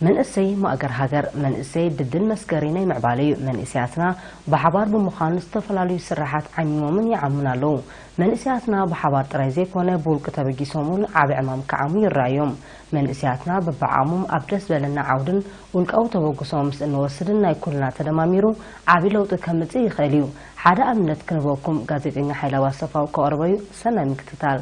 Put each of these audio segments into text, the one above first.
መንእሰይ ማእገር ሃገር። መንእሰይ ድልድል መስገሪ ናይ ምዕባለ እዩ። መንእሰያትና ብሓባር ብምዃን ዝተፈላለዩ ስራሓት ዓሚሞምን ይዓሙን ኣለዉ። መንእሰያትና ብሓባር ጥራይ ዘይኮነ ብውልቂ ተበጊሶም እውን ዓቢ ዕማም ክዓሙ ይረኣዮም። መንእሰያትና በብዓቕሞም ኣብ ደስ ዝበለና ዓውድን ውልቃዊ ተበግሶ ምስ እንወስድን ናይ ኩልና ተደማሚሩ ዓቢ ለውጢ ከምጽእ ይኽእል እዩ። ሓደ ኣብነት ክንህበኩም ጋዜጠኛ ሓይላዊ ኣሰፋው ከቕርቦ እዩ። ሰናይ ምክትታል።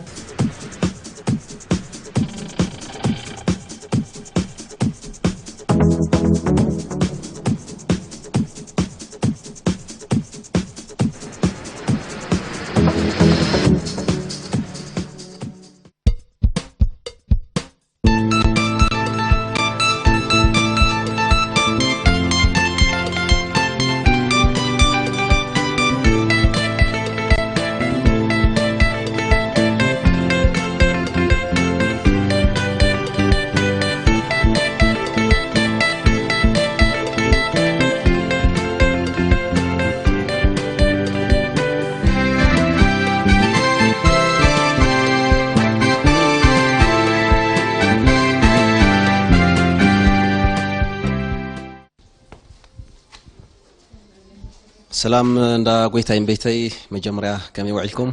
ሰላም እንዳ ጎይታይ እምበይተይ፣ መጀመርያ ከመይ ውዒልኩም?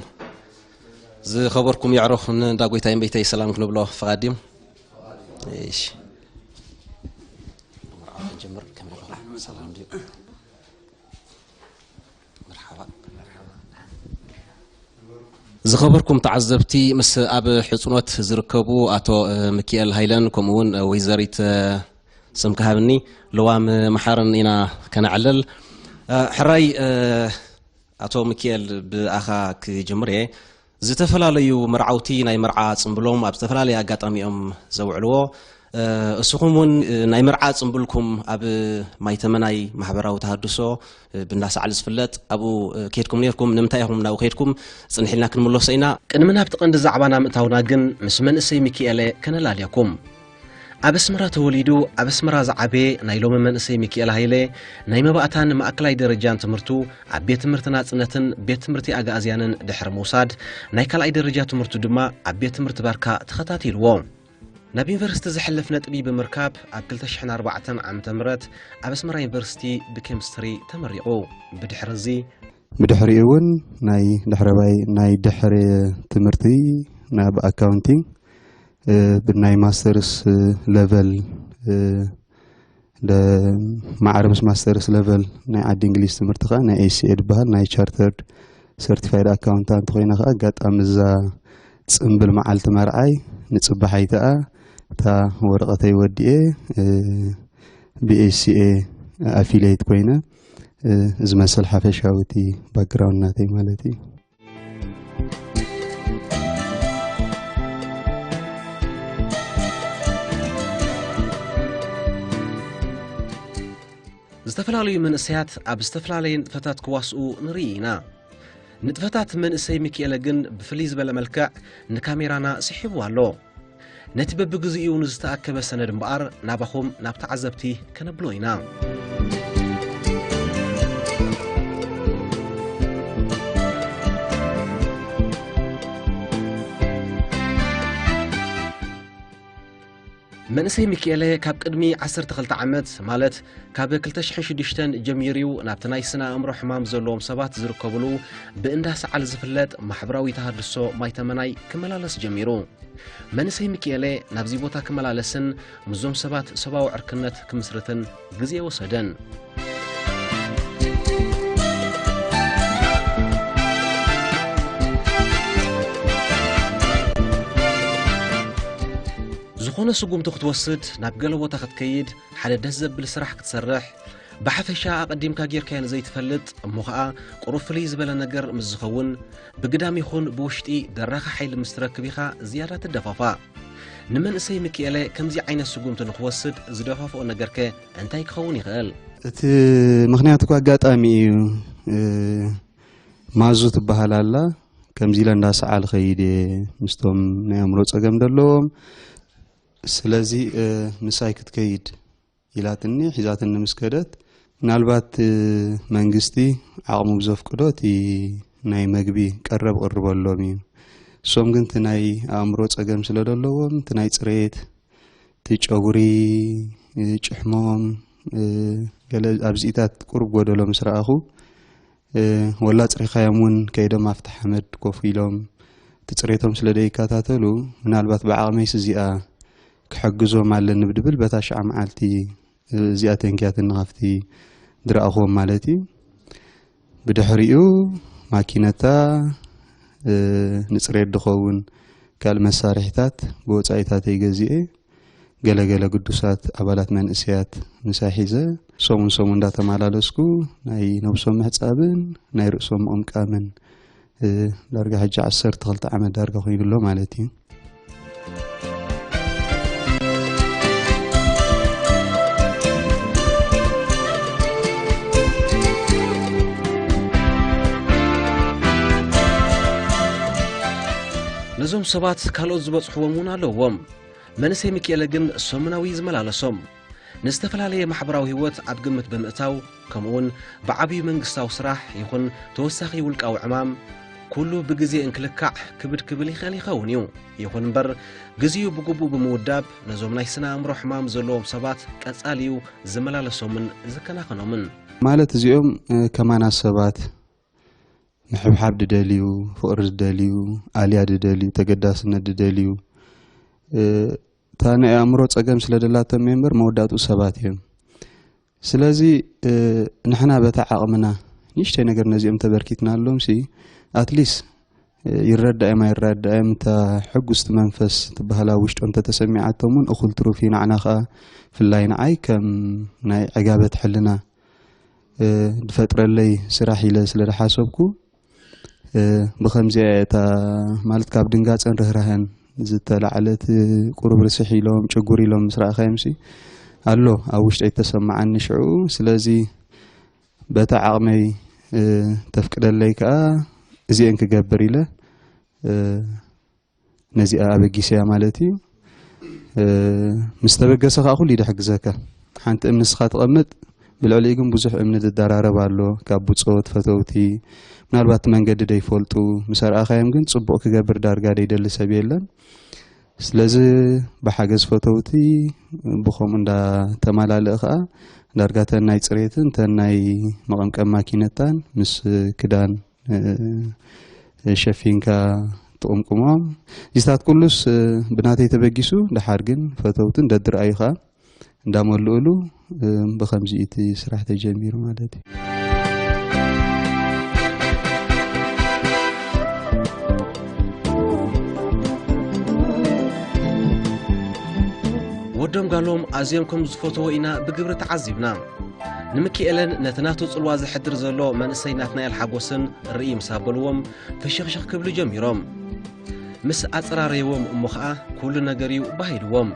ዝኸበርኩም የዕሩኽ ንእንዳ ጎይታይ እምበይተይ ሰላም ክንብሎ ፍቓድ ድዩ? እሺ። መርሓባ፣ ጀምር። ከመይ ኣለኹም? ሰላም ድዩ? መርሓባ። ዝኸበርኩም ተዓዘብቲ፣ ምስ ኣብ ሕጽኖት ዝርከቡ ኣቶ፣ እ፣ ሚኪኤል ሃይለን ከምኡ እውን፣ እ፣ ወይዘሪት፣ እ፣ ስም ክሃብኒ፣ ለዋም መሓርን ኢና ከነዕልል። እ፣ ሕራይ፣ እ፣ ኣቶ ሚኪኤል፣ ብኣኻ ክጅምር እየ። ዝተፈላለዩ መርዓውቲ ናይ መርዓ ጽምብሎም ኣብ ዝተፈላለየ ኣጋጣሚ እዮም ዘውዕልዎ። እ፣ እስኹም እውን፣ እ፣ ናይ መርዓ ጽምብልኩም ኣብ ማይተመናይ ማሕበራዊ ተሃድሶ፣ እ፣ ብእንዳ ሰዓል ዝፍለጥ ኣብኡ፣ እ፣ ከይድኩም ነርኩም። ንምንታይ ኢኹም ናብኡ ከይድኩም? ጽንሕ ኢልና ክንምለሶ ኢና። ቅድሚ ናብቲ ቀንዲ ዛዕባና ምእታውና ግን ምስ መንእሰይ ሚኪኤለ ከነላልየኩም። ኣብ ኣስመራ ተወሊዱ ኣብ ኣስመራ ዝዓበየ ናይ ሎሚ መንእሰይ ሚኪኤል ሃይለ ናይ መባእታን ማእከላይ ደረጃን ትምህርቱ ኣብ ቤት ትምህርቲ ናጽነትን ቤት ትምህርቲ ኣግኣዝያንን ድሕሪ ምውሳድ፣ ናይ ካልኣይ ደረጃ ትምህርቱ ድማ ኣብ ቤት ትምህርቲ ባርካ ተኸታቲልዎ። ናብ ዩኒቨርሲቲ ዘሕልፍ ነጥቢ ብምርካብ ኣብ ክልተ ሽሕን ኣርባዕተን ዓመተ ምህረት ኣብ ኣስመራ ዩኒቨርሲቲ ብኬሚስትሪ ተመሪቑ። ብድሕሪ እዚ ብድሕሪኡ እውን ናይ ድሕረባይ ናይ ድሕሪ ትምህርቲ ናብ ኣካውንቲንግ፣ እ፣ ብናይ ማስተርስ፣ እ፣ ሌቨል፣ እ፣ ደ-፣ ማዕረ ምስ ማስተርስ ሌቨል ናይ ዓዲ እንግሊዝ ትምህርቲ ከዓ ናይ ኤስ ሲ ኤ ዝበሃል ናይ ቻርተርድ ሰርቲፋይድ ኣካውንታንት ኮይነ ከዓ ኣጋጣሚ እዛ ጽምብል መዓልቲ መርዓይ ንጽባሓይተኣ እታ ወረቐተይ ወዲኤ፣ እ፣ ብ ኤስ ሲ ኤ ኣፊሊየት ኮይነ፣ እ፣ ዝመስል ሓፈሻዊ እቲ ባክግራውንድ ናተይ ማለት እዩ። ዝተፈላለዩ መንእሰያት ኣብ ዝተፈላለየ ንጥፈታት ክዋስኡ ንርኢ ኢና። ንጥፈታት መንእሰይ ሚኪኤለ ግን ብፍልይ ዝበለ መልክዕ ንካሜራና ስሒብዋ ኣሎ። ነቲ በብግዜኡ ንዝተኣከበ ሰነድ እምበኣር ናባኹም ናብ ተዓዘብቲ ከነብሎ ኢና። መንእሰይ ሚኪኤለ ካብ ቅድሚ ዓሰርተ ክልተ ዓመት፣ ማለት ካብ ክልተ ሽሕን ሽዱሽተን ጀሚሩ ናብቲ ናይ ስነ ኣእምሮ ሕማም ዘለዎም ሰባት ዝርከብሉ ብእንዳ ሰዓል ዝፍለጥ ማሕበራዊ ተሃድሶ ማይተመናይ ክመላለስ ጀሚሩ። መንእሰይ ሚኪኤለ ናብዚ ቦታ ክመላለስን ምስዞም ሰባት ሰብኣዊ ዕርክነት ክምስርትን ግዜ ወሰደን። ዝኾነ ስጉምቲ ክትወስድ፣ ናብ ገለ ቦታ ክትከይድ፣ ሓደ ደስ ዘብል ስራሕ ክትሰርሕ፣ ብሓፈሻ ኣቐዲምካ ጌርካዮ ንዘይትፈልጥ እሞ ኸኣ ቁሩብ ፍልይ ዝበለ ነገር ምስ ዝኸውን፣ ብግዳም ይኹን ብውሽጢ ደራኺ ሓይሊ ምስ ትረክብ ኢኻ ዝያዳ ትደፋፋእ። ንመንእሰይ ሚኪኤለ ከምዚ ዓይነት ስጉምቲ ንኽወስድ ዝደፋፍኦ ነገርከ እንታይ ክኸውን ይኽእል? እቲ ምኽንያት እኮ ኣጋጣሚ እዩ። እ፣ ማዙ ትበሃል ኣላ። ከምዚ ኢለ እንዳ ሰዓል ኸይድ እየ ምስቶም ናይ ኣእምሮ ጸገም ዘለዎም። ስለዚ፣ እ፣ ምሳይ ክትከይድ ኢላትኒ፣ ሒዛትኒ ምስ ከደት፣ ምናልባት፣ እ፣ መንግስቲ ዓቕሙ ብዘፍቅዶ እቲ ናይ መግቢ ቀረብ ቅርበሎም እዩ። እሶም ግን እቲ ናይ ኣእምሮ ጸገም ስለ ዘለዎም፣ እቲ ናይ ጽሬት፣ እቲ ጨጉሪ፣ እ፣ ጭሕሞም፣ እ፣ ገለ ኣብዚኢታት ቁሩብ ጎደሎ ምስ ረኣኹ፣ እ፣ ወላ ኣጽሪኻዮም እውን ከይዶም ኣብቲ ሓመድ ኮፍ ኢሎም፣ እቲ ጽሬቶም ስለ ዘይከታተሉ፣ ምናልባት ብዓቕመይስ እዚኣ ክሕግዞም ኣለኒ ብድብል በታ ሽዓ መዓልቲ እዚኣ ተንኪያትኒ ካብቲ ዝረኣኹዎም ማለት እዩ። ብድሕሪኡ ማኪነታ፣ እ፣ ንጽሬት ዝኸውን ካልእ መሳርሒታት ብወጻኢታተይ ገዚኤ፣ ገለገለ ግዱሳት ኣባላት መንእሰያት ምሳይ ሒዘ፣ ሰሙን ሰሙን እንዳተመላለስኩ ናይ ነብሶም ምሕጻብን ናይ ርእሶም ምቕምቃምን፣ እ፣ ዳርጋ ሕጂ ዓሰርተ ክልተ ዓመት ዳርጋ ኮይኑ ኣሎ ማለት እዩ። ነዞም ሰባት ካልኦት ዝበጽሕዎም እውን ኣለዎም። መንእሰይ ሚኪኤለ ግን ሰሙናዊ ዝመላለሶም። ንዝተፈላለየ ማሕበራዊ ህይወት ኣብ ግምት ብምእታው፣ ከምኡውን ብዓብዩ መንግስታዊ ስራሕ ይኹን ተወሳኺ ውልቃዊ ዕማም፣ ኩሉ ብግዜ እንክልካዕ ክብድ ክብል ይኽእል ይኸውን እዩ። ይኹን እምበር፣ ግዜኡ ብግቡእ ብምውዳብ፣ ነዞም ናይ ስነ ኣእምሮ ሕማም ዘለዎም ሰባት ቀጻሊ እዩ ዝመላለሶምን ዝከናኸኖምን። ማለት እዚኦም፣ እ፣ ከማና ሰባት ምሕብሓብ ድደልዩ፣ ፍቕሪ ዝደልዩ፣ ኣልያ ድደልዩ፣ ተገዳስነት ድደልዩ፣ እ፣ እታ ናይ ኣእምሮ ጸገም ስለ ደላቶም እየ እምበር መወዳእትኡ ሰባት እዮም። ስለዚ፣ እ፣ ንሕና በታ ዓቕምና ንእሽተይ ነገር ነዚኦም ተበርኪትናሎምሲ፣ ኣትሊስት፣ እ፣ ይረዳእዮም ኣይረዳእዮም እታ ሕጉስቲ መንፈስ ትበሃል ኣብ ውሽጦም ተተሰሚዓቶም እውን እኹል ትሩፍ እዩ። ንዓና ኸኣ፣ ፍላይ ንዓይ ከም ናይ ዕጋበት ሕልና፣ እ፣ ድፈጥረለይ ስራሕ ኢለ ስለ ድሓሰብኩ፣ እ፣ ብኸምዚኣ እያ እታ፣ ማለት፣ ካብ ድንጋጸን ርህራሀን ዝተላዕለት፣ ቁሩብ ርስሕ ኢሎም፣ ጭጉር ኢሎም ምስ ረኣኻዮምሲ፣ ኣሎ ኣብ ውሽጠይ እተሰማዓኒ ሽዑ። ስለዚ በታ ዓቕመይ፣ እ፣ ተፍቅደለይ ከኣ እዚኤን ክገብር ኢለ፣ እ፣ ነዚኣ ኣበጊሰያ ማለት እዩ። እ፣ ምስ ተበገሰ ከኣ ኩሉ እዩ ድሕግዘካ። ሓንቲ እምኒ ንስኻ ትቐምጥ፣ ብልዕሊኡ ግን ብዙሕ እምኒ ዝደራረብ ኣሎ። ካብ ብጾት፣ ፈተውቲ፣ ምናልባት እቲ መንገዲ ደይፈልጡ፣ ምስ ኣርኣኻዮም ግን ጽቡቕ ክገብር ዳርጋ ደይደሊ ሰብ የለን። ስለዚ ብሓገዝ ፈተውቲ ብኸምኡ እንዳተማላልእ ከኣ ዳርጋ ተን ናይ ጽሬትን ተን ናይ መቐምቀም ማኪነታን ምስ ክዳን እ፣ ሸፊንካ ትቕምቅሞም። እዚታት ኩሉስ፣ እ፣ ብናተይ ተበጊሱ፣ ደሓር ግን ፈተውትን ደድረኣዩ ኸኣ እንዳመልኡሉ፣ እ፣ ብኸምዚ እቲ ስራሕ ተጀሚሩ ማለት እዩ። ወዶም ጋሎም ኣዝዮም ከም ዝፈትዎ ኢና ብግብሪ ተዓዚብና። ንምኪኤለን ነቲ ናቱ ጽልዋ ዘሕድር ዘሎ መንእሰይ ናትናኤል ሓጎስን ርእይ ምስ ኣበልዎም፣ ፍሽኽሽኽ ክብሉ ጀሚሮም። ምስ ኣጸራረይዎም እሞ ኸኣ ኩሉ ነገር እዩ ባህ ኢልዎም።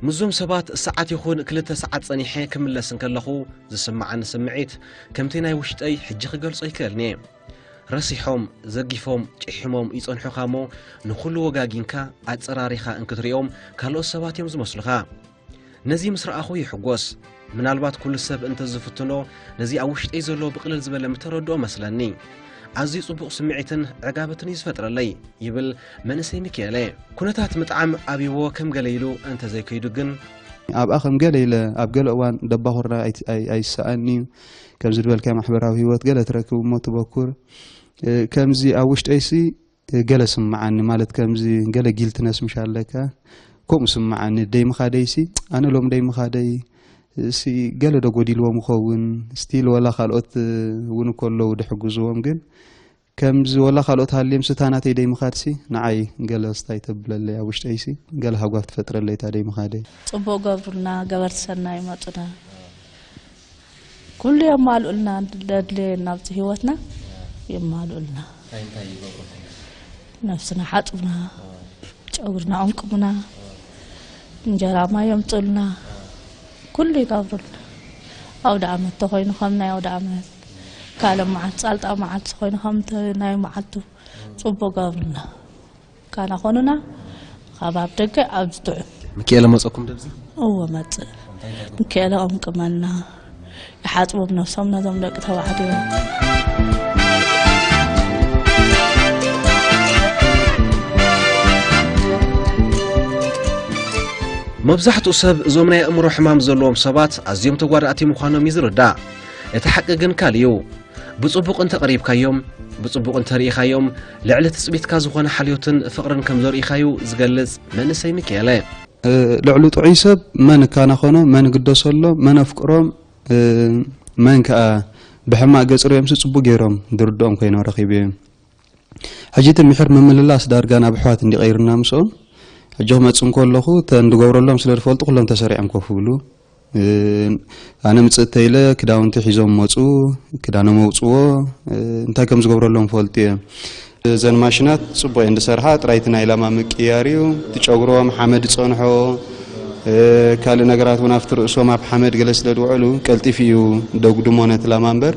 ምስዞም ሰባት ሰዓት ይኹን ክልተ ሰዓት ጸኒሐ ክምለስ እንከለኹ ዝስምዓኒ ስምዒት፣ ከምቲ ናይ ውሽጠይ ሕጂ ክገልጾ ኣይክእልን እየ። ረሲሖም፣ ዘጊፎም፣ ጭሒሞም ይጸንሑኻ እሞ፣ ንኹሉ ወጋጊንካ ኣጸራሪኻ እንክትሪኦም፣ ካልኦት ሰባት እዮም ዝመስሉኻ። ነዚ ምስ ረኣኹ ይሕጎስ። ምናልባት ኩሉ ሰብ እንተዝፍትኖ፣ ነዚ ኣብ ውሽጠይ ዘሎ ብቕልል ዝበለ ምተረድኦ መስለኒ። ኣዝዩ ጽቡቕ ስምዒትን ዕጋበትን እዩ ዝፈጥረለይ፣ ይብል መንእሰይ ሚኪኤለ። ኩነታት ምጥዓም ኣብይዎ ከም ገለ ኢሉ እንተዘይከይዱ ግን፣ ኣብኣ ከም ገለ ኢለ ኣብ ገለ እዋን ደባኹርና ኣይ-፣ ኣይ-፣ ኣይሰኣን'ዩ። ከምዚ ዝበልካዮ ማሕበራዊ ህይወት ገለ ትረክብ እሞ ትበኩር። እ፣ ከምዚ ኣብ ውሽጠይሲ ገለ ስምዓኒ፣ ማለት ከምዚ ገለ ጊልትነስ ምሽ ኣለካ፣ ከምኡ ስምዓኒ። ደይ ምኻደይሲ፣ ኣነ ሎም ደይ ምኻደይ፣ እሲ ገለ ዶ ጎዲልዎም ይኸውን? ስቲል ወላ ካልኦት እውን እኮ ኣለዉ ድሕግዝዎም፣ ግን ከምዚ ወላ ካልኦት ሃልዮም ስታ ናተይ ደይ ምኻድሲ፣ ንዓይ ገለ ስታይ ተብለለይ፣ ኣብ ውሽጠይሲ ገለ ሃጓፍ ትፈጥረለይ እታ ደይ ምኻደይ። ጽቡቕ ገብሩልና፣ ገበርቲ ሰናይ ይመጹና። ኩሉ የማልኡልና፣ ደድልየና ኣብዚ ህይወትና የማልኡልና። እንታይ እንታይ ይገብሩ? ነብስና ሓጽቡና፣ ጨጉርና ዕንቅሙና፣ እንጀራ ማይ የምጽኡልና፣ ኩሉ ይገብሩልና። ኣውደ ዓመት ተኾይኑ ከም ናይ ኣውደ ዓመት፣ ካልእ መዓልቲ ጻልጣ መዓልቲ ተኾይኑ ከም ተ-፣ ናይ መዓልቱ ጽቡቅ ገብሩልና። ካና ኮኑና፣ ካብ ኣብ ደገ ኣብ ዝጥዑም። ሚካኤለ መጸኩም ደብዚ? እወ መጽእ። እንታይ እንታይ? ሚካኤለ ቀምቅመና፣ ይሓጽቦም ነብሶም ነዞም ደቂ ተባዕትዮ። መብዛሕትኡ ሰብ እዞም ናይ ኣእምሮ ሕማም ዘለዎም ሰባት ኣዝዮም ተጓዳእቲ ምዃኖም እዩ ዝርዳእ። እቲ ሓቂ ግን ካልእ እዩ። ብጽቡቕ እንተቕሪብካዮም፣ ብጽቡቕ እንተርኢኻዮም፣ ልዕሊ ትጽቢትካ ዝኾነ ሓልዮትን ፍቕርን ከም ዘርእኻዩ ዝገልጽ መንእሰይ ሚኪኤለ። ልዕሊ ጥዑይ ሰብ መን እካናኸኖ፣ መን ግደሰሎ፣ መን ኣፍቅሮም፣ መን ከኣ ብሕማቕ ገጽ ርእዮምሲ ጽቡቕ ገይሮም ዝርድኦም ኮይኖም ረኺበዮም። ሕጂ እቲ ምሕር ምምልላስ ዳርጋ ናብ ኣሕዋት እንዲ ቀይርና ምስኦም። ሕጂ ክመጽእ እንከለኹ፣ እተን ዝገብረሎም ስለ ዝፈልጡ ኩሎም ተሰሪዖም ኮፍ ይብሉ። እ፣ ኣነ ምጽእ እንተኢለ ክዳውንቲ ሒዞም መጹ፣ ክዳኖም ኣውጽዎ፣ እ፣ እንታይ ከም ዝገብረሎም ፈልጡ እየ። እዘን ማሽናት ጽቡቕ እየን ዝሰርሓ፣ ጥራይ እቲ ናይ ላማ ምቅያር እዩ። እቲ ጨጉሮም ሓመድ ዝጸንሖ፣ እ፣ ካልእ ነገራት እውን ኣብቲ ርእሶም ኣብ ሓመድ ገለ ስለ ዝውዕሉ ቀልጢፉ እዩ ደጉድሞ ነቲ ላማ እምበር፣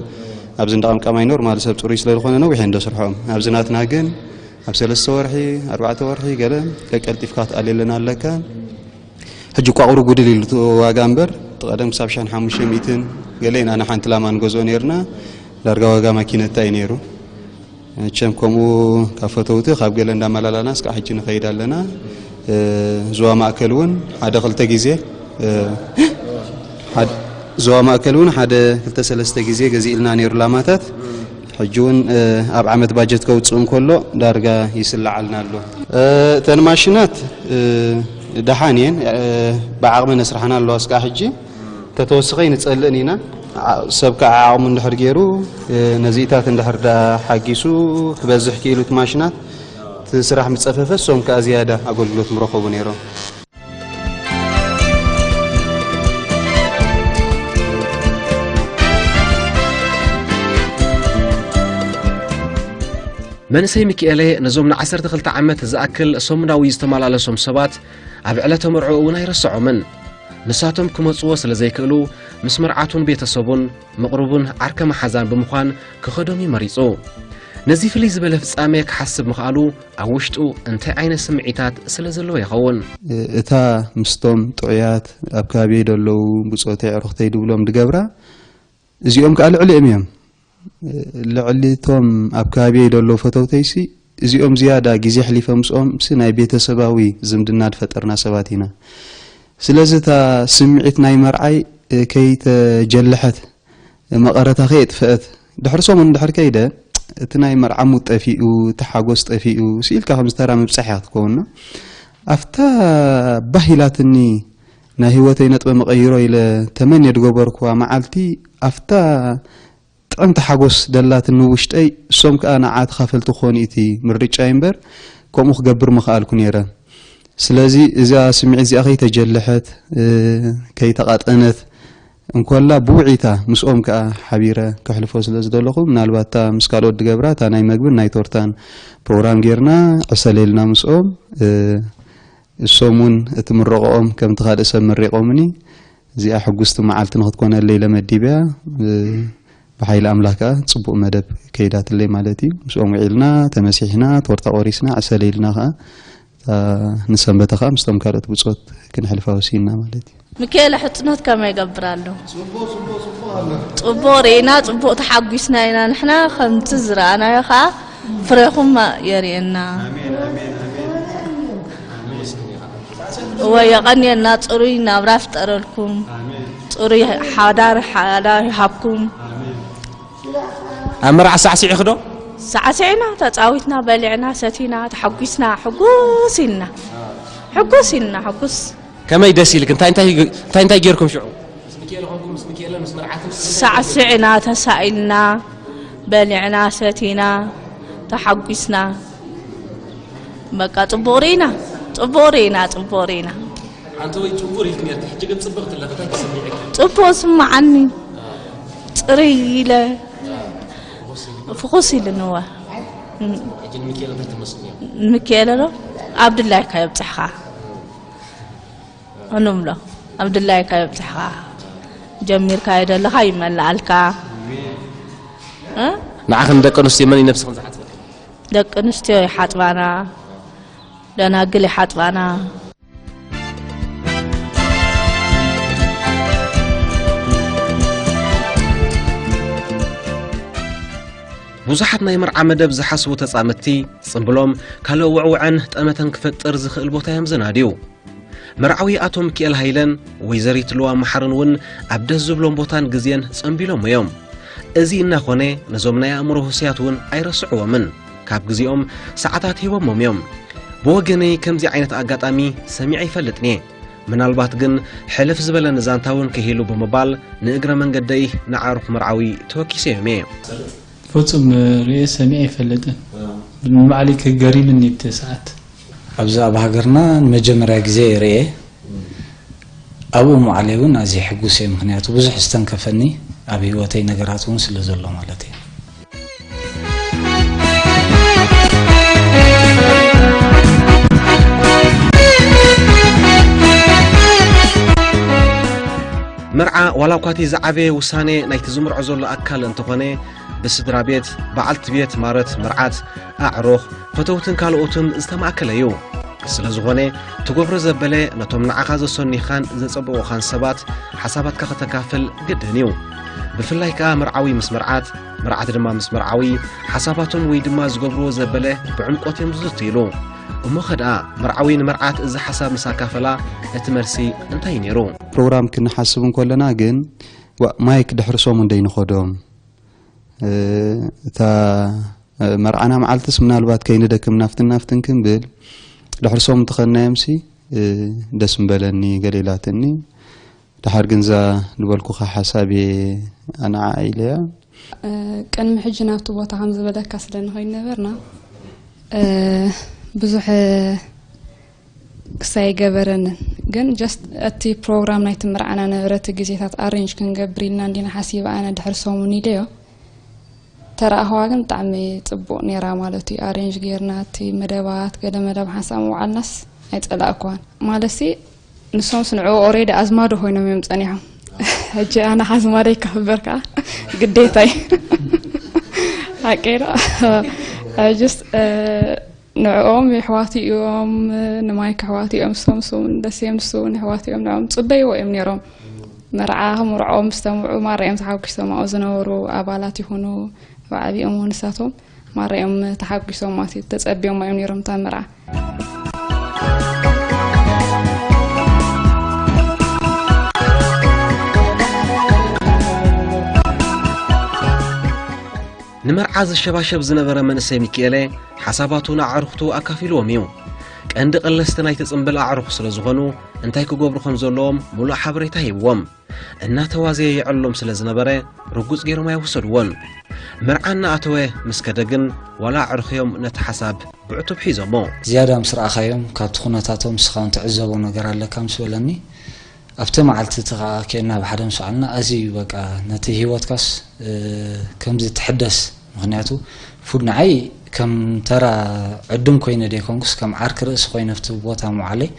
ኣብዚ እንዳ ቀምቃማይ ኖርማል ሰብ ጽሩይ ስለ ዝኾነ ነዊሕ እየን ዘስርሖም። ኣብዚ ናትና ግን ኣብ ሰለስተ ወርሒ፣ ኣርባዕተ ወርሒ ገለ ቀልጢፍካ ክትኣልየለን ኣለካ። ሕጂ እኳ ቁሩብ ጉድል ኢሉ እቲ ዋጋ እምበር፣ እቲ ቀደም ክሳብ ሽሕን ሓሙሽተ ሚእትን ገለ ኢና ንሓንቲ ላማ ንገዝኦ ነይርና። ዳርጋ ዋጋ ማኪነታ እዩ ነይሩ። መቸም ከምኡ ካብ ፈተውቲ ካብ ገለ እንዳመላላና እስካዕ ሕጂ ንኸይድ ኣለና። እ፣ ዞባ ማእከል እውን ሓደ ክልተ ግዜ፣ እ፣ ሓደ፣ ዞባ ማእከል እውን ሓደ ክልተ ሰለስተ ግዜ ገዚእልና ነይሩ ላማታት። ሕጂ እውን፣ እ፣ ኣብ ዓመት ባጀት ከውፅእ እንከሎ ዳርጋ ይስለዓልና ኣሎ። እ፣ እተን ማሽናት፣ እ፣ ደሓን እየን። እ፣ ብዓቕሚ ነስርሓና ኣለዋ እስካዕ ሕጂ። ተተወስኸ ኣይንጸልእን ኢና። ዓ-፣ ሰብ ከኣ ዓቕሙ እንድሕር ገይሩ፣ እ፣ ነዚኢታት እንድሕር ዳ ሓጊሱ ክበዝሕ ክኢሉ እቲ ማሽናት፣ እቲ ስራሕ ምጸፈፈ፣ እሶም ከኣ ዝያዳ ኣገልግሎት ምረኸቡ ነይሮም። መንእሰይ ሚኪኤለ ነዞም ንዓሰርተ ክልተ ዓመት ዝኣክል ሰሙናዊ ዝተመላለሶም ሰባት ኣብ ዕለተ መርዕኡ እውን ኣይረስዖምን። ንሳቶም ክመጽዎ ስለ ዘይክእሉ፣ ምስ መርዓቱን ቤተሰቡን፣ መቕርቡን ዓርከ መሓዛን ብምዃን ክኸዶም እዩ መሪጹ። ነዚ ፍልይ ዝበለ ፍጻሜ ክሓስብ ምኽኣሉ፣ ኣብ ውሽጡ እንታይ ዓይነት ስምዒታት ስለ ዘለዎ ይኸውን? እታ ምስቶም ጥዑያት ኣብ ከባቢየይ ዘለዉ ብጾተይ ኣዕሩኽተይ ድብሎም ድገብራ፣ እዚኦም ከኣ ልዕሊኦም እዮም። ልዕሊ እቶም ኣብ ከባቢየይ ዘለዉ ፈተውተይሲ፣ እዚኦም ዝያዳ ግዜ ኣሕሊፈ ምስኦምሲ ናይ ቤተሰባዊ ዝምድና ዝፈጠርና ሰባት ኢና። ስለዚ እታ ስምዒት ናይ መርዓይ ከይተጀለሐት፣ መቐረታ ከየጥፈአት፣ ድሕሪ ሰሙን እንድሕር ከይደ፣ እቲ ናይ መርዓ ሙድ ጠፊኡ፣ እቲ ሓጎስ ጠፊኡ፣ ስኢልካ ከም ዝተራ ምብጻሕ እያ ክትከውንና። ኣብታ ባህ ኢላትኒ ናይ ህይወተይ ነጥበ መቐይሮ ኢለ ተመንየ ዝገበርኩዋ መዓልቲ፣ ኣብታ ጥዕምቲ ሓጎስ ደላትኒ ውሽጠይ፣ እሶም ከኣ ንዓ ተኻፈልቲ ክኾኑ እቲ ምርጫይ እምበር፣ ከምኡ ክገብር ምኽኣልኩ ነይረ። ስለዚ እዛ ስምዒት እዚኣ ከይተጀለሐት፣ እ፣ ከይተቓጠነት እንኮላ ብውዒታ ምስኦም ከኣ ሓቢረ ከሕልፎ ስለ ዝደለኹ፣ ምናልባት እታ ምስ ካልኦት ድገብራ፣ እታ ናይ መግብን ናይ ቶርታን ፕሮግራም ጌርና ዕሰል ኢልና ምስኦም፣ እ፣ እሶም እውን እቲ ምረቐኦም ከምቲ ካልእ ሰብ መሪቖምኒ፣ እዚኣ ሕጉስቲ መዓልቲ ንኽትኮነለይ ኢለ መዲበያ። እ፣ ብሓይሊ ኣምላኽ ከኣ ጽቡቕ መደብ ከይዳትለይ ማለት እዩ። ምስኦም ውዒልና፣ ተመሲሕና፣ ቶርታ ቆሪስና፣ ዕሰል ኢልና ከኣ፣ እታ ንሰንበተ ከኣ ምስቶም ካልኦት ብጾት ክንሕልፋ ወሲንና ማለት እዩ። ሚካኤል ሕጽኖት ከመይ ይገብር ኣሎ? ጽቡቕ ርኢና፣ ጽቡቕ ተሓጒስና ኢና። ንሕና ከምቲ ዝረኣናዮ ከኣ ፍሬኹም የርእየና። እወ፣ የቐንየልና፣ ጽሩይ ናብራ ፍጠረልኩም። ጽሩይ ሓዳር፣ ሓዳር ይሃብኩም። ኣብ መርዓ ሳዕሲዒ ክዶ? ሳዕሲዕና፣ ተጻዊትና፣ በሊዕና፣ ሰቲና፣ ተሓጒስና፣ ሕጉስ ኢልና። ሕጉስ ኢልና፣ ሕጉስ። ከመይ ደስ ኢልክ? እንታይ፣ እንታይ፣ እንታይ፣ እንታይ ጌርኩም ሽዑ? ምስ ሚካኤል ኮንኩም፣ ምስ ሚካኤልን ምስ መርዓትን? ሳዕሲዕና፣ ተሳኢልና፣ በሊዕና፣ ሰቲና፣ ተሓጒስና። በቃ ጽቡቕ ርኢና፣ ጽቡቕ ርኢና፣ ጽቡቕ ርኢና። ኣንቲ ወይ ጽቡቕ ሪልክ ነርኪ፣ ሕጂ ግን ጽብቕቲ ኣለኺ፣ እንታይ ተሰሚዕኪ? ጽቡቕ ስምዓኒ። ጽርይ ኢለ። ፍኹስ ኢልንዋ። ሕጂ ንሚካኤል እንታይ ትመስልዮ? ንሚካኤል ዶ? ኣብ ድላይካ የብጽሕኻ። እንብሎ። ኣብ ድላይካ የብጽሕኻ። ጀሚርካዮ ዘለኻ ይመልኣልካ። እ? ንዓኽን ደቂ ኣንስትዮ መን እዩ ነብስኽን ዝሓጽበልክን? ደቂ ኣንስትዮ ይሓጽባና፣ ደናግል ይሓጽባና። ብዙሓት ናይ መርዓ መደብ ዝሓስቡ ተጻመድቲ፣ ጽምብሎም ካልእ ውዕውዐን ጠመተን ክፈጥር ዝኽእል ቦታ እዮም ዘናድዩ። መርዓዊ ኣቶ ሚኪኤል ሃይለን ወይዘሪት ልዋ መሓርን እውን ኣብ ደስ ዝብሎም ቦታን ግዜን ጸንቢሎም እዮም። እዚ እናኾነ ነዞም ናይ ኣእምሮ ህሱያት እውን ኣይረስዕዎምን። ካብ ግዜኦም ሰዓታት ሂቦሞም እዮም። ብወገነይ ከምዚ ዓይነት ኣጋጣሚ ሰሚዐ ኣይፈልጥን እየ። ምናልባት ግን ሕልፍ ዝበለኒ ዛንታ እውን ክህሉ ብምባል ንእግረ መንገደይ ንዓርኩ መርዓዊ ተወኪሰዮም እየ። ፍጹም ርእየ ሰሚዐ ኣይፈልጥን። ንባዕለይ ከገሪምኒ ብቲ ሰዓት። ኣብዚ ኣብ ሃገርና ንመጀመርያ ግዜ ርእየ። ኣብኡ ምዓለይ እውን ኣዝየ ሕጉስ እየ፣ ምኽንያቱ ብዙሕ ዝተንከፈኒ ኣብ ህይወተይ ነገራት እውን ስለ ዘሎ ማለት እየ። መርዓ ዋላ እኳ እቲ ዝዓበየ ውሳኔ ናይቲ ዝምርዖ ዘሎ ኣካል እንተኾነ ብስድራ ቤት፣ በዓልቲ ቤት ማረት መርዓት፣ ኣዕሩኽ፣ ፈተውትን ካልኦትን ዝተማእከለ እዩ። ስለ ዝኾነ ትገብሮ ዘበለ ነቶም ንዓኻ ዘሰንዩኻን ዘጸብቑኻን ሰባት ሓሳባትካ ከተካፍል ግድን እዩ። ብፍላይ ከኣ መርዓዊ ምስ መርዓት፣ መርዓት ድማ ምስ መርዓዊ ሓሳባቶም ወይ ድማ ዝገብርዎ ዘበለ ብዕምቆት እዮም ዝዝትይሉ። እሞ ኸ ደኣ መርዓዊ ንመርዓት እዚ ሓሳብ ምስ ኣካፈላ እቲ መልሲ እንታይ እዩ ነይሩ? ፕሮግራም ክንሓስብ እንከለና ግን ዋ- ማይክ ድሕሪ ሰሙን ደይንኸዶም እታ መርዓና መዓልትስ ምናልባት ከይንደክም ናፍትን ናፍትን ክንብል ድሕሪ ሰሙን ተኸድናዮምሲ ደስ ምበለኒ ገለ ኢላትኒ። ድሓር ግን እዛ ዝበልኩኻ ሓሳብ እየ ኣነዓ ኢለያ። ቅድሚ ሕጂ ናብቲ ቦታ ከም ዝበለካ ስለ ንኸይድ ነበርና ብዙሕ ክሳይ ገበረንን ግን just እቲ ፕሮግራም ናይቲ ምርዓና ነበረ እቲ ግዜታት ኣሬንጅ ክንገብር ኢልና እንዲና ሓሲበ ኣነ ድሕሪ ሰሙን ኢለዮ ተረኣኽዋ ግን ብጣዕሚ ፅቡቕ ነይራ ማለት እዩ ኣሬንጅ ጌርና እቲ መደባት ገለ መደብ ሓንሳእ ምውዓልናስ ኣይፀላእክዋን ማለትሲ ንሶምስ ንዕኡ already ኣዝማዶ ኮይኖም እዮም ፀኒሖም ሕጂ ኣነ ሓዝማደይ ከኽብር ከዓ ግዴታይ ሓቀይ ዶ just ንዕኦም የሕዋቱ እዮም ንማይክ ኣሕዋቱ እዮም ንሶምስ እውን ደስ እዮም ንሱ እውን ኣሕዋቱ እዮም ንዕኦም ፅበይዎ እዮም ነይሮም መርዓ ክምርዖም ዝተምርዑ ማራ እዮም ተሓጒሶም ኣብኡ ዝነበሩ ኣባላት ይኹኑ ብዓቢኦም እውን ንሳቶም ማራ እዮም ተሓጒሶም ማለት እዩ ተፀቢዮም እዮም ነይሮም እታ መርዓ ንመርዓ ዝሸባሸብ ዝነበረ መንእሰይ ሚኪኤለ ሓሳባቱ ንኣዕሩኽቱ ኣካፊልዎም እዩ። ቀንዲ ቀለስቲ ናይቲ ጽምብል ኣዕሩኽ ስለ ዝኾኑ እንታይ ክገብሩ ከም ዘለዎም ምሉእ ሓበሬታ ሂብዎም። እናተዋዘየ የዕልሎም ስለ ዝነበረ ርጉጽ ገይሮም ኣይወሰድዎን። መርዓ እናኣተወ ምስ ከደ ግን ዋላ ኣዕሩኽዮም ነቲ ሓሳብ ብዕቱብ ሒዞሞ። ዝያዳ ምስ ረኣኻዮም ካብቲ ኩነታቶም ንስኻ እውን ትዕዘቦ ነገር ኣለካ ምስ በለኒ ኣብቲ መዓልቲ እቲ ከዓ ኬድና ብሓደ ምስ በዓልና ኣዝዩ እዩ በቃ ነቲ ሂወትካስ ከምዚ ትሕደስ ምክንያቱ ፉድ ንዓይ ከም ተራ ዕዱም ኮይነ ደይኮንኩስ ከም ዓርኪ ርእሲ ኮይነ ኣብቲ ቦታ ምውዓለይ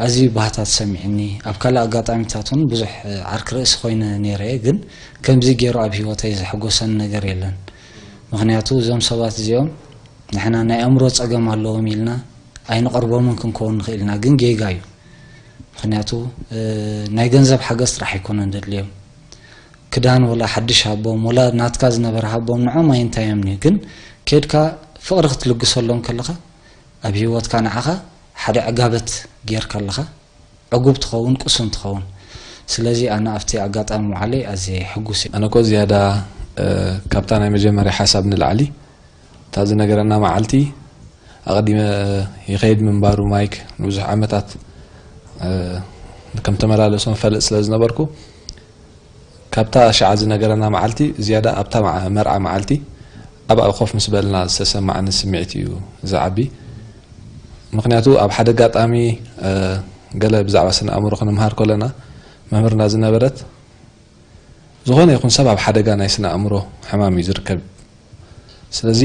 ኣዝዩ ባህታ ተሰሚዕኒ ኣብ ካልእ ኣጋጣሚታት እውን ብዙሕ ዓርኪ ርእሲ ኮይነ ነይረ እየ ግን ከምዚ ገይሩ ኣብ ሂወተይ ዘሐጎሰኒ ነገር የለን ምክንያቱ እዞም ሰባት እዚኦም ንሕና ናይ ኣእምሮ ጸገም ኣለዎም ኢልና ኣይንቐርቦምን ክንከውን ንኽእል ኢና ግን ጌጋ እዩ ምኽንያቱ ናይ ገንዘብ ሓገዝ ጥራሕ ኣይኮነን ዘድልዮም ክዳን ወላ ሓድሽ ሃቦም ወላ ናትካ ዝነበረ ሃቦም ንዖም ኣይንታዮም እዩ ግን ኬድካ ፍቕሪ ክትልግሰሎም ከለኻ ኣብ ህይወትካ ንዓኻ ሓደ ዕጋበት ጌርካ ኣለኻ ዕጉብ ትኸውን ቅሱን ትኸውን ስለዚ ኣነ ኣብቲ ኣጋጣሚ ምዓለይ ኣዝየ ሕጉስ እየ ኣነ ኮ ዝያዳ ካብታ ናይ መጀመርያ ሓሳብ ንላዕሊ እታ ዝነገረና መዓልቲ ኣቐዲመ ይኸይድ ምንባሩ ማይክ ንብዙሕ ዓመታት ከም ተመላለሶም ፈልጥ ስለ ዝነበርኩ ካብታ ሸዓ ዝነገረና መዓልቲ ዝያዳ ኣብታ መርዓ መዓልቲ ኣብኣ ኮፍ ምስ በልና ዝተሰማዓኒ ስምዒት እዩ ዝዓቢ ምኽንያቱ ኣብ ሓደ ኣጋጣሚ ገለ ብዛዕባ ስነ ኣእምሮ ክንምሃር ከለና መምህርና ዝነበረት ዝኾነ ይኹን ሰብ ኣብ ሓደጋ ናይ ስነ ኣእምሮ ሕማም እዩ ዝርከብ። ስለዚ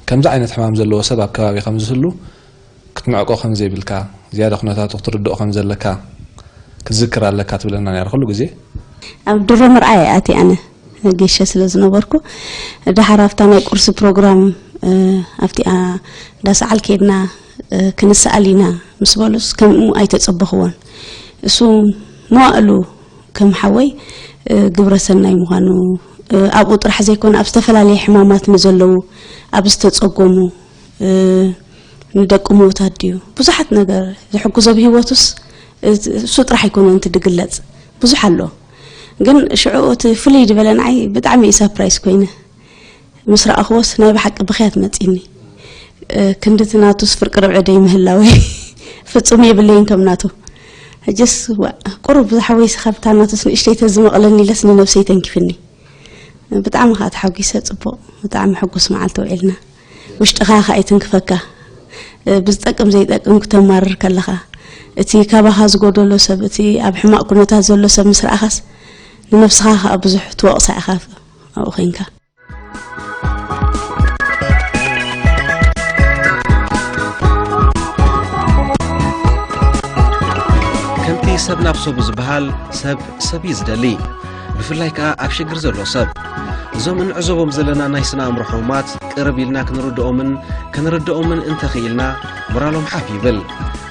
ከምዚ ዓይነት ሕማም ዘለዎ ሰብ ኣብ ከባቢ ከም ዝህሉ ክትምዕቆ ከም ዘይብልካ፣ ዝያዳ ኩነታቱ ክትርድኦ ከም ዘለካ ክትዝክር ኣለካ ትብለና ነይራ ኩሉ ግዜ። ኣብ ድሮ መርዓ እየ ኣትየ ኣነ ጌሸ ስለ ዝነበርኩ፣ ደሓር ኣብታ ናይ ቁርሲ ፕሮግራም ኣብቲኣ እንዳ ሰዓል ኬድና ክንሰኣል ኢና ምስ በሉስ ከምኡ ኣይተጸበኽዎን። እሱ መዋእሉ ከም ሓወይ ግብረ ሰናይ ምዃኑ ኣብኡ ጥራሕ ዘይኮነ ኣብ ዝተፈላለየ ሕማማት ንዘለዉ ኣብ ዝተጸገሙ ንደቁ ምውታት ድዩ? ብዙሓት ነገር ዝሕግዞ ብህይወቱስ፣ እሱ ጥራሕ ኣይኮነን እቲ ድግለጽ፣ ብዙሕ ኣሎ። ግን ሽዑ እቲ ፍልይ ዝበለ ንዓይ ብጣዕሚ እዩ ሳፕራይዝ ኮይነ። ምስ ረኣኽዎስ ናይ ብሓቂ ብኽያት መጺኒ። እ፣ ክንድቲ ናቱስ ፍርቂ ርብዒ ደይ ምህላወይ ፍጹም የብለይን ከም ናቱ። ሕጅስ ዋ፣ ቁሩብ ዝሓወይሲ ካብታ ናቱስ ንእሽተይ ተዝመቕለኒ ኢለስ ንነብሰይ ተንኪፍኒ። ብጣዕሚ ከዓ ተሓጒሰ፣ ጽቡቕ፣ ብጣዕሚ ሕጉስ መዓልቲ ውዒልና። ውሽጥኻ ከዓ ይትንክፈካ። እ፣ ብዝጠቅም ዘይጠቅም ክተማርር ከለኻ፣ እቲ ካባኻ ዝጎደሎ ሰብ፣ እቲ ኣብ ሕማቕ ኩነታት ዘሎ ሰብ ምስ ረኣኻስ፣ ንነብስኻ ከዓ ብዙሕ ትወቕሳ ኢኻ ኣብኡ ኮይንካ። ከምቲ ሰብ ናብ ሰቡ ዝበሃል፣ ሰብ ሰብ እዩ ዝደሊ። ብፍላይ ከኣ ኣብ ሽግር ዘሎ ሰብ። እዞም እንዕዘቦም ዘለና ናይ ስነ ኣእምሮ ሕሙማት ቅርብ ኢልና ክንርድኦምን ከነረድኦምን እንተኽኢልና፣ ሞራሎም ሓፍ ይብል።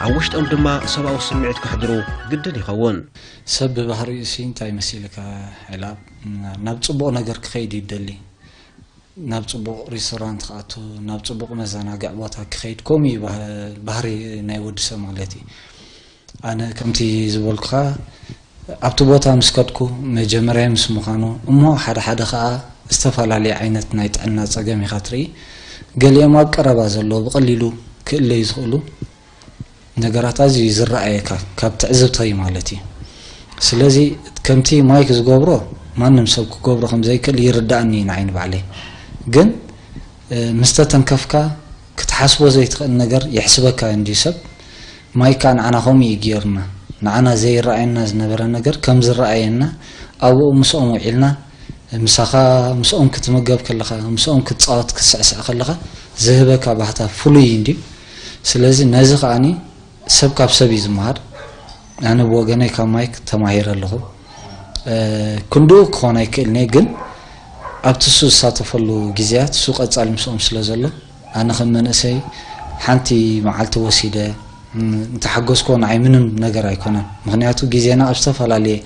ኣብ ውሽጦም ድማ ሰብኣዊ ስምዒት ከሕድሩ ግድን ይኸውን። ሰብ ብባህሪኡ ሲ እንታይ መሲልካ፣ ዕላብ ናብ ጽቡቕ ነገር ክኸይድ ይደሊ። ናብ ጽቡቕ ሪስቶራንት ክኣቱ፣ ናብ ጽቡቕ መዘናግዒ ቦታ ክኸይድ፣ ከምኡ እዩ ባህሪ ናይ ወዲ ሰብ ማለት እዩ። ኣነ ከምቲ ዝበልኩኻ ኣብቲ ቦታ ምስ ከድኩ መጀመርያ ምስ ምዃኑ እሞ ሓደ ሓደ ኸኣ ዝተፈላለየ ዓይነት ናይ ጥዕና ጸገም ኢኻ ትርኢ። ገሊኦም ኣብ ቀረባ ዘሎ ብቐሊሉ ክእለዩ ዝኽእሉ ነገራት ኣዝዩ እዩ ዝረኣየካ ካብ ትዕዝብተይ ማለት እዩ። ስለዚ ከምቲ ማይክ ዝገብሮ ማንም ሰብ ክገብሮ ከም ዘይክእል ይርዳእኒ እዩ ንዓይ ንባዕለይ። ግን ምስ ተተንከፍካ ክትሓስቦ ዘይትኽእል ነገር የሕስበካ እንድዩ ሰብ። ማይክ ከኣ ንዓና ከምኡ እዩ ገይሩና። ንዓና ዘይረኣየና ዝነበረ ነገር ከም ዝረኣየና ኣብኡ ምስኦም ውዒልና ምሳኻ ምስኦም ክትምገብ ከለኻ ምስኦም ክትጻወት ክትስዕስዕ ከለኻ ዝህበካ ባህታ ፍሉይ እንድዩ። ስለዚ ነዚ ከኣኒ ሰብ ካብ ሰብ እዩ ዝመሃር። ኣነ ብወገነይ ካብ ማይክ ተማሂረ ኣለኹ። ክንድኡ ክኾን ኣይክእልን እየ፣ ግን ኣብቲ እሱ ዝሳተፈሉ ግዜያት እሱ ቀጻሊ ምስኦም ስለ ዘሎ ኣነ ከም መንእሰይ ሓንቲ መዓልቲ ወሲደ እንተሓገዝኮ ንዓይ ምንም ነገር ኣይኮነን። ምኽንያቱ ግዜና ኣብ ዝተፈላለየ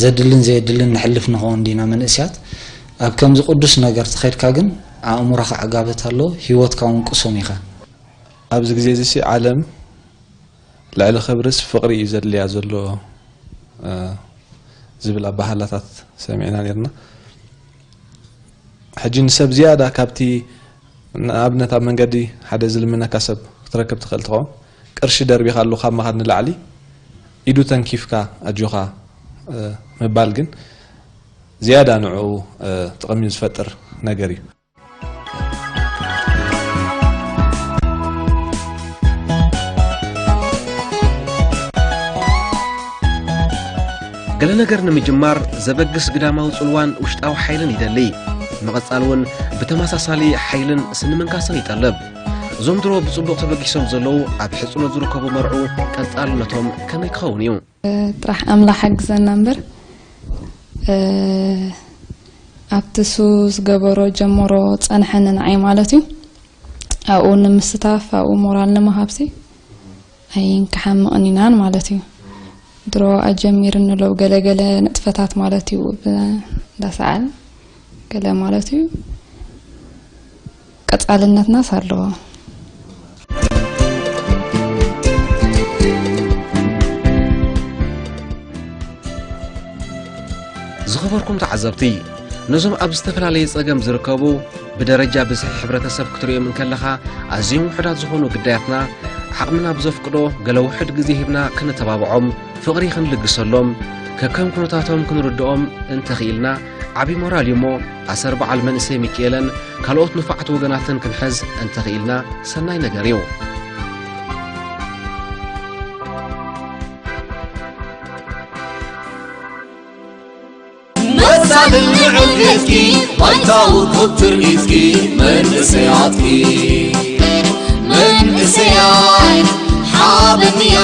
ዘድልን ዘየድልን ንሕልፍ ንኸውን ዲና መንእስያት። ኣብ ከምዚ ቅዱስ ነገር ተኸድካ ግን ኣእምሮኻ ዕጋበት ኣሎ፣ ህይወትካ እውን ቅሱን ኢኻ። ኣብዚ ግዜ እዚ ሲ ዓለም ልዕሊ ክብርስ ፍቕሪ እዩ ዘድልያ ዘሎ ዝብል ኣባህላታት ሰሚዕና ነርና። ሕጂ ንሰብ ዝያዳ ካብቲ ንኣብነት ኣብ መንገዲ ሓደ ዝልምነካ ሰብ ክትረክብ ትኽእል ትኸውን። ቅርሺ ደርቢኻሉ ካብ ምኻድ ንላዕሊ ኢዱ ተንኪፍካ ኣጆኻ ምባል ግን ዝያዳ ንዕኡ ጥቕሚ ዝፈጥር ነገር እዩ። ገለ ነገር ንምጅማር ዘበግስ ግዳማዊ ጽልዋን ውሽጣዊ ሓይልን ይደሊ። ምቕጻል እውን ብተመሳሳሊ ሓይልን ስንምንካስን ይጠልብ። እዞም ድሮ ብጽቡቕ ተበጊሶም ዘለዉ ኣብ ሕጽኖት ዝርከቡ መርዑ ቀጻልነቶም ከመይ ክኸውን እዩ? ጥራሕ ኣምላኽ ሓግዘና እምበር ኣብቲ እሱ ዝገበሮ ጀመሮ ጸንሐኒ ንዓይ ማለት እዩ። ኣብኡ ንምስታፍ ኣብኡ ሞራል ንምሃብሲ ኣይንከሓምቕን ኢናን ማለት እዩ። ድሮ ኣጀሚርኒ ኣለዉ ገለገለ ንጥፈታት ማለት እዩ እንዳሰዓል ገለ ማለት እዩ። ቀጻልነትናስ ኣለዎ። ዝኸበርኩም ተዓዘብቲ፣ ነዞም ኣብ ዝተፈላለየ ጸገም ዝርከቡ ብደረጃ ብዝሒ ሕብረተሰብ ክትርእዮም እንከለኻ ኣዝዮም ውሑዳት ዝኾኑ ግዳያትና ዓቕምና ብዘፍቅዶ ገለ ውሑድ ግዜ ሂብና ክንተባብዖም ፍቕሪ ክንልግሰሎም ከከም ኩነታቶም ክንርድኦም እንተኽኢልና ዓቢ ሞራል እዩ እሞ ኣሰር በዓል መንእሰይ ሚኪኤለን ካልኦት ንፉዓት ወገናትን ክንሕዝ እንተኽኢልና ሰናይ ነገር እዩ። መሳልል ንዕል ሒዝኪ ባይታዊ ክብትር ሒዝኪ መንእሰያትኪ መንእሰያት ሓበንያ